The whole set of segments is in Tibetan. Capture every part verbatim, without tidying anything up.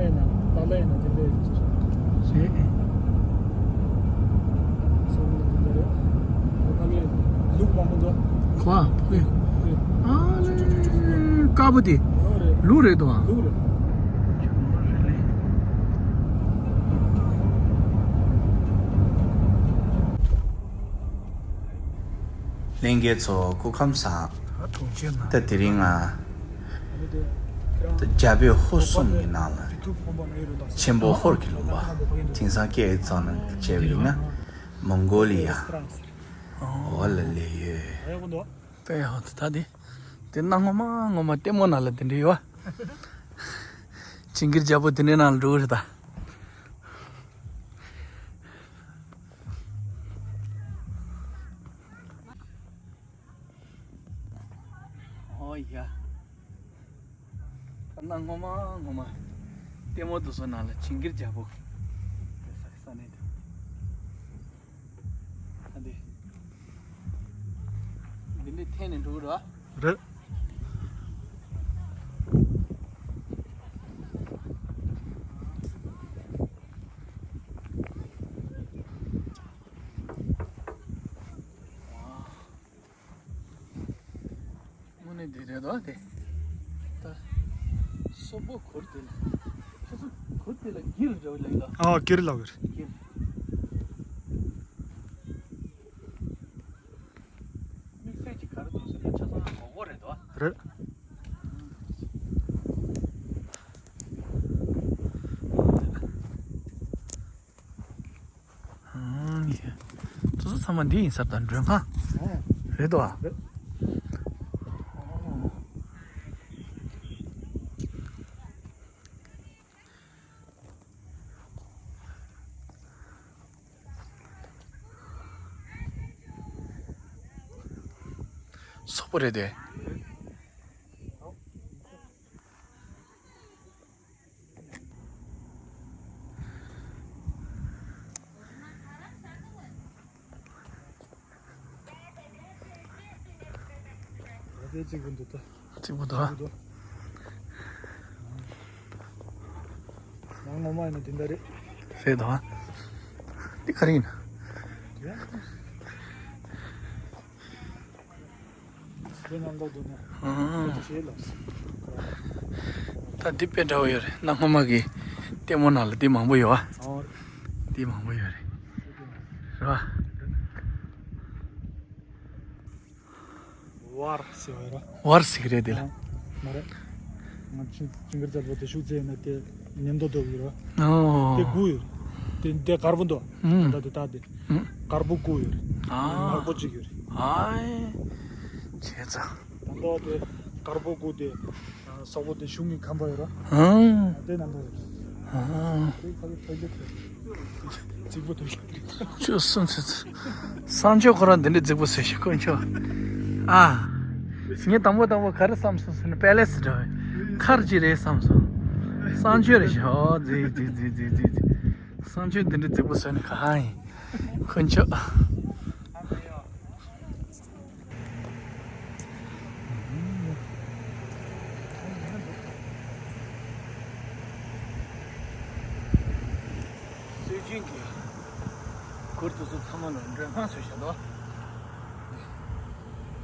ལ་ཡིན་ན་ཏཱ་ལ་ཡིན་ན་དེ་འདྲ་ཡིན་ཅི་རེད། རེད། སོང་ནས་དེ་འདྲ་རེད། ད་ལྟ་ལས་ལུག་མང་པོ་འདུག་ཁོ་ཨ་ཕུ་ཡ། ཨ་ལེ། དཀར་པོ་དེ་ལུག་རེད་དོ། ལུག་རེད། ལྷན་རྒྱས་ཚོ་སྐུ་ཁམས་བཟང་། ད་དེ་རིང་ང་རྒྱ་བོད་ཧོར་གསུམ་གྱི་ནང་ལ་ཆེན་པོ་ཧོར་གྱི་ལུང་པ་དེང་སང་སྐད་ཨེ་ཙང་ནང་བྱས་པ་ཡིན་ན་མོང་གོ་ལི་ཡ་འོ་ལ་ལས་ཡོད། དཔེ་ཡག་ད་དེ་དེ་ན་ངོ་མ་ངོ་མ་ལྟད་མོ་ནང་ལ་དེ་འདྲ་ཡོད། ཇིང་གིར་རྒྱལ་པོ་དེ་འདྲའི་ནང་ལ་འགྲོ་གི་རེད་ད། ཨོ་ཡ། ད་ནང་ངོ་མ་ངོ་མ་ལྟད་མོ་དེ་ཚོ་ནང་ལ་ཇིང་གིར་རྒྱལ་པོ་ཡོད་ས་ས་གནས་དེ། ཨ་འདི། འདི་འདྲའི་འཐེན་ནས་འགྲོ་གི་རེད། རེད། དངོས་གནས་འདི་རེད་དོ་དེ། ད། སོག་པོ་གུར་དེ་ལ། ཁྱེད་ཚོ་གུར་དེ་ལ་གིར་འདྲ་བོ་ལབ་ཡོད་ད། ཨ་གིར་ལབ་ཡོད་རེད། གིར། དམིགས་བསལ་གྱི་ག་རེ་འདུག་ཟེར་ན་ཆ་ཚང་གོག་གོག་རེད་དོ། རེད། ཨང་། དེ་ཚོ་ཚང་མ་འདི་ཡིན་ས་ད་མགྲོན་ཁང་། ཨང་། རེད་དོ། རེད། སོག་པོ་རེད་དེ། ཨ་དེ་གཅིག་པུ་འདུག་ད། གཅིག་པུ་འདུག་ཨ། ནང་ངོ་མ་ཡིན་ན་དེ་འདྲ་རེད། རེད་དོ། འདི་ག་རེ་ཡིན། དེ་ནང་ལོགས་འདུག་ན། ཨང་། ཞེས་ལ། ད་འདི་དཔེ་འདྲ་བོ་ཡོད་རེད། གནའ་སྔ་མ་གི་ལྟད་མོ་ནང་ལ་འདི་མང་པོ་ཡོད་ཨ། ཨོ། འདི་མང་པོ་ཡོད་རེད། རེད་བ། ཝར་ཟེར་བ་རེད། ཝར་ཟེར་གི་རེད་དེ་ལ། ཨ། མ་རེད། ང་ཆུ་ཆུང་གར་རྒྱལ་པོ་དེ་ཤུགས་རྩེ་ཡིན་ན་དེ་ཉེན་རྟོག་འདུག་ཡོད་རེད། ཨོ། དེ་དགུ་ཡོད་རེད། དེ་དེ་དཀར་པོ་འདུག་ཨུམ། ད་ལྟ་དེ་ད་དེ། ཨུམ། དཀར་པོ་དགུ་ཡོད་རེད། ཨ། ནག་པོ་གཅིག་ཡོད་རེད། ཨའི། བྱས་ཙང་། ད་ལྟ་དེ་དཀར་པོ་དགུ་དེ་སོག་པོ་དེ་ཤུགས་ཀྱི་ཁམས་པ་ཡོད་རེད། ཨང་། དེ་ནང་ལ་ཡོད་རེད། ཨང་། དེ་ཁ་ལ་ཐོལ་རྒྱག་རེད། རྫིག་པོ་ཐོལ་རྒྱག་རེད། ཆུ་སུན་ཚོད། གསང་སྤྱོད་ཁོ་རང་འདི་འདྲའི་རྫིག་པོ་བཟོས་ཤིག་དཀོན་མཆོག་ཨ། ངས་དང་པོ་དང་པོ་ག་རེ་བསམ་སོང་ཟེར་ན་པེ་ལེ་སི་འདྲ་བའི་མཁར་ཅིག་རེད་བསམ་སོང་། གསང་སྤྱོད་རེད་ཤག་ཨོ་རྫིག་རྫིག་རྫིག་རྫིག་རྫིག་གསང་སྤྱོད་འདི་འདྲའི་རྫིག་པོ་བཟོས་ནས་ག་ཧ་ཡིན། དཀོན་མཆོག་སྲོལ་རྒྱུན་གྱི་གུར་དེ་ཚོ་ཚང་མ་ལ་མགྲོན་ཁང་བཟོས་བཞག་འདུག་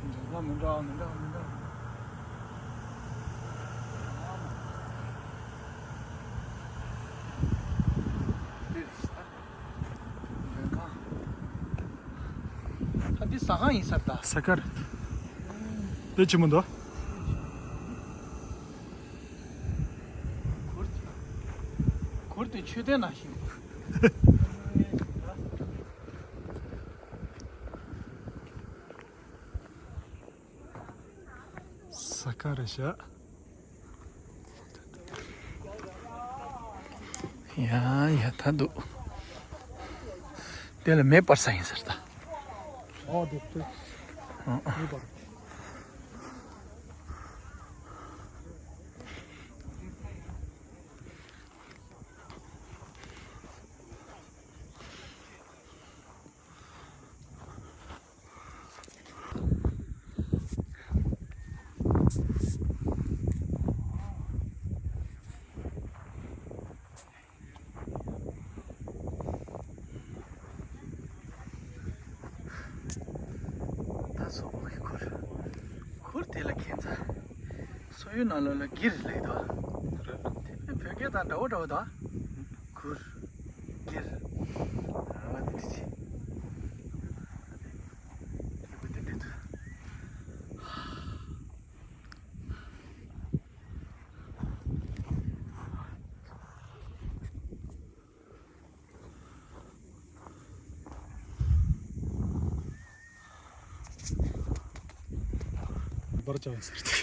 མགྲོན་ཁང་མི་འདྲ་བ་མི་འདྲ་བ་མི་འདྲ་བ། ད་འདི་ཟ་ཁང་ཡིན་ས་རེད་ད། ཟ་ཁང་རེད། དེ་ཆི་མོ་འདུག་གུར་དེ་གུར་དེ་མཆོད་རྟེན་ནང་བཞིན། ཟ་ཁང་རེད་ཤག་ཡ་ཡ་ད་འདུག་དེ་ལ་མེ་སྤར་ས་ཡིན་ཟེར་ད། ཨོ་དེ་དེ། ཨོ། མེ་སྤར། དེ་ལ་ཁྱད་མཚར། སོ་ཡུལ་ནང་ལོགས་ལ་གིར་ལེགས་དོ། དེ་བོད་སྐད་དང་འདྲ་བོ་འདྲ་བོ་དོ། གུར། གིར། ར་བ་དེ་འདྲ་ཆེ། དེ་འདྲ་དེ་འདྲ་དོ། འབར་བྱ་བ་ཟེར་ཏེ།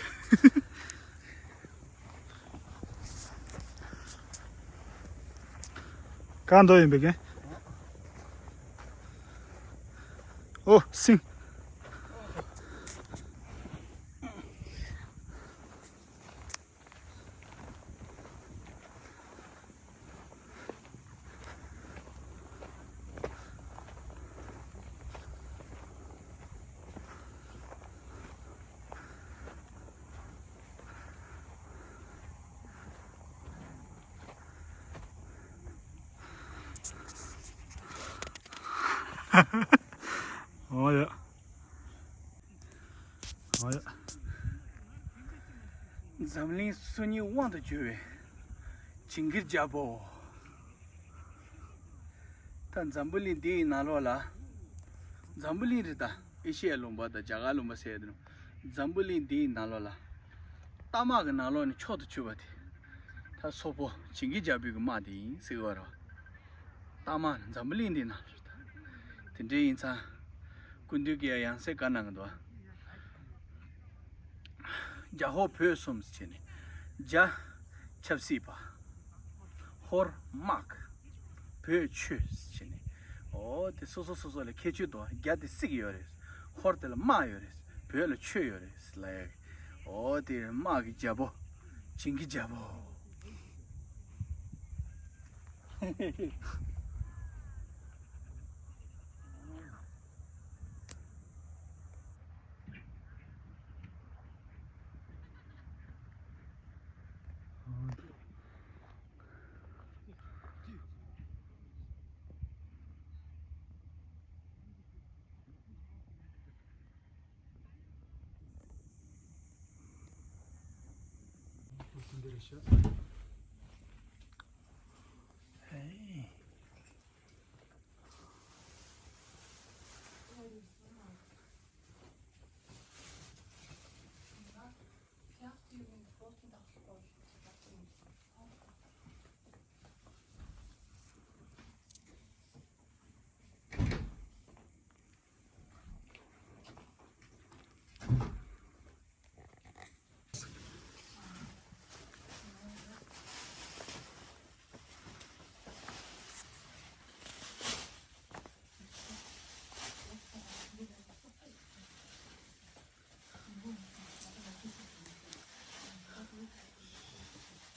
གང་འདོད་ཡིན་པའི་གན། ཨོ་སིང་། འོ་ཡ། འོ་ཡ། འཛམ་གླིང་སོ་གཉིས་དབང་དུ་གྱུར་བའི་ཇིང་གིར་རྒྱལ་པོ། ད་འཛམ་བུ་གླིང་འདི་ཡི་ནང་ལོགས་ལ། འཛམ་བུ་གླིང་རེད་ད། ཨེ་ཤི་ཡ་ལུང་པ་དང་རྒྱ་གར་ལུང་པ་ཟེར་ཡ་དེ་ནོ། འཛམ་བུ་གླིང་འདི་ཡི་ནང་ལོགས་ལ། རྟ་དམག་གི་ནང་ལོགས་ནས་མཆོག་ཏུ་གྱུར་པ་དེ། ད་སོག་པོ་ཇིང་གིར་རྒྱལ་པོའི་གི་དམག་དེ་ཡིན་ཟེར་གི་བ་རོ། རྟ་དམག་ནི་འཛམ་བུ་གླིང་འདི་ནང་ལོགས་ད། དེ་འདྲའི་ཡིན་ཙང་། སྐུ་མདུན་གྱིས་ཡང་སེ་བཀའ་གནང་གི་འདུག་རྒྱ་ཧོར་བོད་གསུམ་ཟེར་ནས། རྒྱ། ཆབ་སྲིད་པ། ཧོར་དམག་བོད་ཆོས་ཟེར་ནས། འོ་དེ་སོ་སོ་སོ་སོ་ལ་ཁྱད་ཆོས་འདུག་རྒྱ་དེ་སྲིད་ཀྱི་ཡོད་རེད། ཧོར་དེ་ལ་དམག་ཡོད་རེད། བོད་ལ་ཆོས་ཡོད་རེད་ལ་ཡ། འོ་དེ་དམག་གི་རྒྱལ་པོ། ཇིང་གི་རྒྱལ་པོ།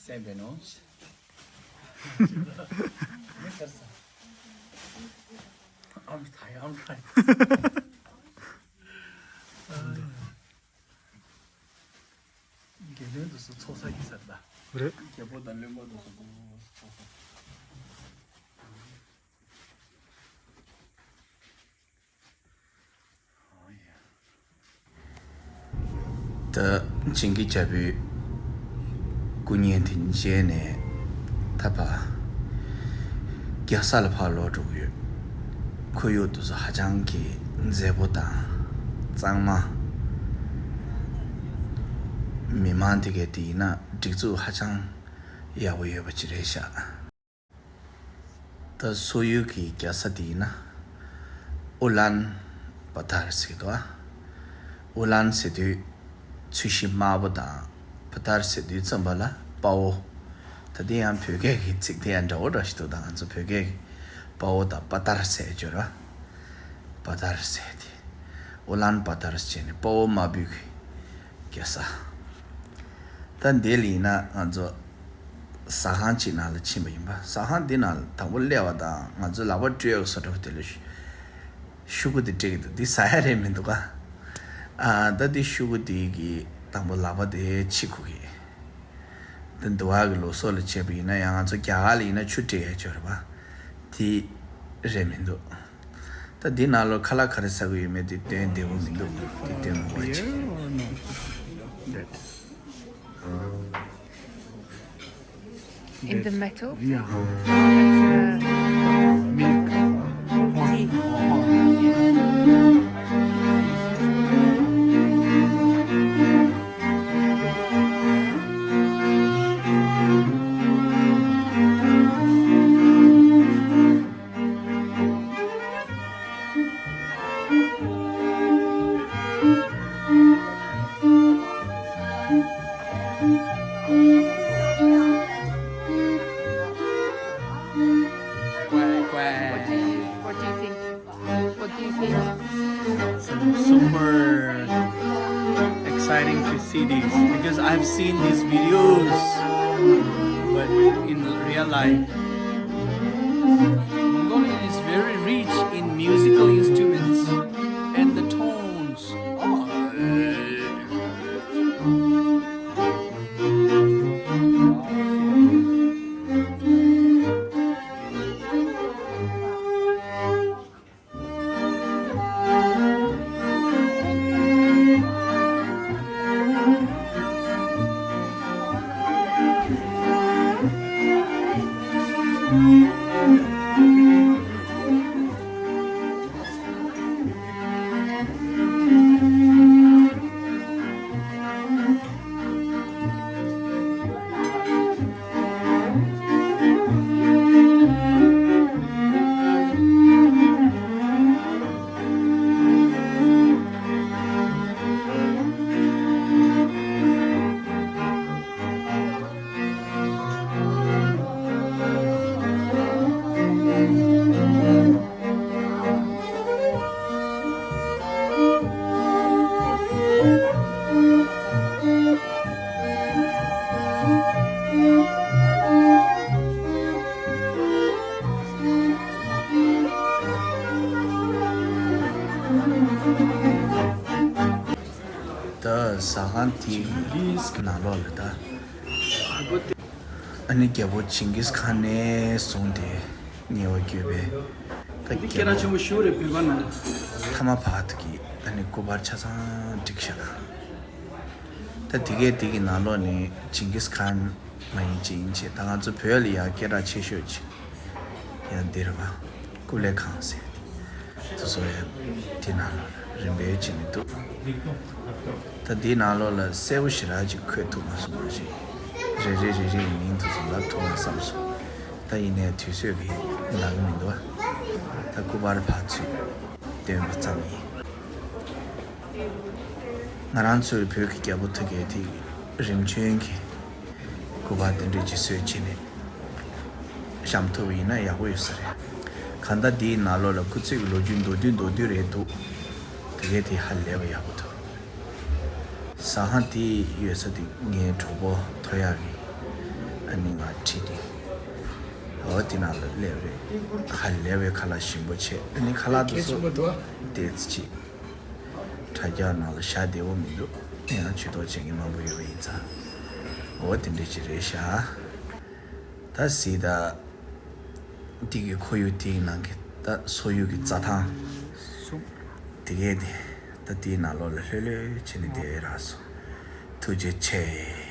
སེམས་པའི་ནང་། I'm tired, I'm tired. དགེ་འདུན་དུ་སུ་ཚོགས་བསགས་ཀྱི་ཟེར་ད། རེད། རྒྱལ་པོ་དང་བློན་པོ་དུ་སུ་ཚོགས་བསགས། ད་ཇིང་གི་རྒྱལ་པོའི་སྐུ་བརྙན་དེ་མཇལ་ནས་ད་ཕར་རྒྱལ་ས་ལ་ཕར་ལོག་འགྲོ་གི་ཡོད། ཁོར་ཡུག་དེ་ཚོ་ཧ་ཅང་གི་མཛེས་པོ་དང་གཙང་མ། མི་མང་དེ་གའི་དེ་ཡིན་ན་སྒྲིག་འཛུགས་ཧ་ཅང་ཡག་པོ་ཡོད་པ་ཅིག་རེད་ཤག་ད་སོག་ཡུལ་གྱི་རྒྱལ་ས་དེ་ཡིན་ན་ཨུ་ལན་བ་ཏར་ཟེར་གྱི་འདུག་ཨུ་ལན་ཟེར་དུས་ཚོས་གཞི་དམར་པོ་དང་བ་ཏར་ཟེར་དུས་རྩམ་པ་ལ་དཔའ་བོ། ད་དེ་ཡང་བོད་སྐད་ཀྱི་ཚིག་དེ་ཡང་འདྲ་བོ་འདྲ་ཞིག་འདུག་ད་ང་ཚོ་བོད་སྐད་ཀྱི་དཔའ་བོ་དང་བ་ཏར་ཟེར་སྦྱོར་བ། བ་ཏར་ཟེར་དེ། ཨུ་ལན་བ་ཏར་ཟེར་ནས་དཔའ་བོ་དམར་པོའི་རྒྱལ་ས། ད་འདི་ལ་ཡིན་ན་ང་ཚོ་ཟ་ཁང་གཅིག་ནང་ལ་ཕྱིན་པ་ཡིན་པ། ཟ་ཁང་འདི་ནང་ལ་དང་པོ་སླེབས་པ་དང་ང་ཚོ་ལག་པ་བཀྲུ་ཡག་བཟོ་གྲྭ་དེ་ལ་ཤུ་ཤུ་གུ་དེ་སྤྲད་ཀྱི་འདུག་འདི་ཟ་ཡ་རེད་མི་འདུག་ག་ཨ་ད་འདི་ཤུ་གུ་དེ་གི་དང་པོ་ལག་པ་དེ་ཕྱིས་ཁུག་གི། འདི་འདི་བ་གི་ལུགས་སྲོལ་ལ་བྱས་པ་ཡིན་ན་ཡང་ང་ཚོ་རྒྱ་གར་ལ་ཡིན་ན་ཆུ་སྤྲད་ཡ་ཅིག་ཡོད་རེད་པ། དེ་རེད་མི་འདུག་ད་འདི་ནང་ལོགས་ཁ་ལག་ག་རེ་ཟ་གི་ཡོད་མེད་དེ་སྟོན་བདེ་པོ་མི་འདུག་དེ་སྟོན་མི་དགོས་ཅིག Beer or no? In the metal? Yeah. It's, uh, milk. Tea. What do you think? What do you think? Super exciting to see these because I've seen these videos, but in real life, Mongolian is very rich in musical instruments and the tones. Oh. ད་ཟ་ཁང་དེའི་ནང་ལོགས་ལ་ད། ཨ་ནི་རྒྱལ་པོ་ཇིང་གིས་ཁཱན་ནས་བཟུང་སྟེ་ཉེ་བར་བརྒྱུད་པའི་ད་འདི་སྐད་གྲགས་ཆེན་པོ་ཞེ་པོ་རེད་བོད་པ་ནང་། ཐ་མ་བར་དུ་གི་ཨ་ནི་སྐུ་པར་ཆ་ཚང་བསྒྲིགས་བཞག་ད་དེ་གའི་དེ་གི་ནང་ལོགས་ནས་ཇིང་གིས་ཁཱན་མ་ཡིན་ཅི་ཡིན་ཅི་ད་ང་ཚོ་བོད་ལ་ཡང་སྐད་གྲགས་ཆེ་ཤོས་ཅིག་ཡང་འདི་རེད་པ། ཀུ་ལེ་ཁང་ཟེར། དེ་ཚོ་ཡང་དེ་ནང་ལོགས་ལ་རིམ་པས་བྱས་ནས་འདུག་ད་དེའི་ནང་ལོགས་ལ་གསལ་པོ་ཞེ་དྲག་ཅིག་འཁོད་ཐུབ་མ་སོང་བ་ཞིག་རེ་རེ་རེ་རེའི་མིང་དེ་ཚོ་ལབ་ཐུབ་ན་བསམ་སོང་། ད་ཡིན་ནའི་དུས་ཚོད་ཀྱིས་འདང་གི་མི་འདུག་ད་སྐུ་པར་ཕར་ཚུར་སྟོན་པ་ཙམ་ཡིན། ང་རང་ཚོའི་བོད་ཀྱི་རྒྱལ་པོ་ཐུགས་ཀྱི་དེ་རིམ་བྱོན་གྱི་སྐུ་པར་དེ་འདྲ་ཅིག་བཟོས་བྱས་ནས་བཤམས་ཐུབ་པ་ཡིན་ན་ཡག་པོ་ཡོད་ས་རེད། གང་ལྟར་འདིའི་ནང་ལོགས་ལ་སྐུ་ཚེ་གི་ལོ་རྒྱུས་མདོར་བསྡུས་མདོར་བསྡུས་རེད་འདུག་དེ་གས་དེ་ཧ་ལས་པ་ཡག་པོ་འདུག་ཟ་ཁང་དེ་ཡོད་ས་དེ་ངའི་གྲོགས་པོ་ཐོ་ཡག་གིས་ཨ་ནི་ང་ཁྲིད་དེ་འོ་དེ་ནང་ལ་སླེབས་རེད། ཧ་ལས་པའི་ཁ་ལག་ཞིམ་པོ་བྱས། ཨ་ནི་ཁ་ལག་དེ་ཚོ་དེ་ཅི་དྲ་རྒྱ་ནང་ལ་བཞག་བདེ་པོ་མི་འདུག་ཡང་ཇུས་གཏོགས་བྱེད་མཁན་མང་པོ་ཡོད་པ་ཡིན་ཙང་། འོ་དེ་འདྲ་ཅིག་རེད་ཤག་ད་གཟིགས་དང་། འདི་གི་ཁོར་ཡུག་དེའི་ནང་གི་ད་སོ་ཡུག་གི་རྩྭ་ཐང་། དེ་གས་དེ་ད་དེའི་ནང་ལོགས་ལ་ལྷོད་ལྷོད་བྱས་ནས་བསྡད་ཡོད་རག་སོང་། ཐུགས་རྗེ་ཆེ།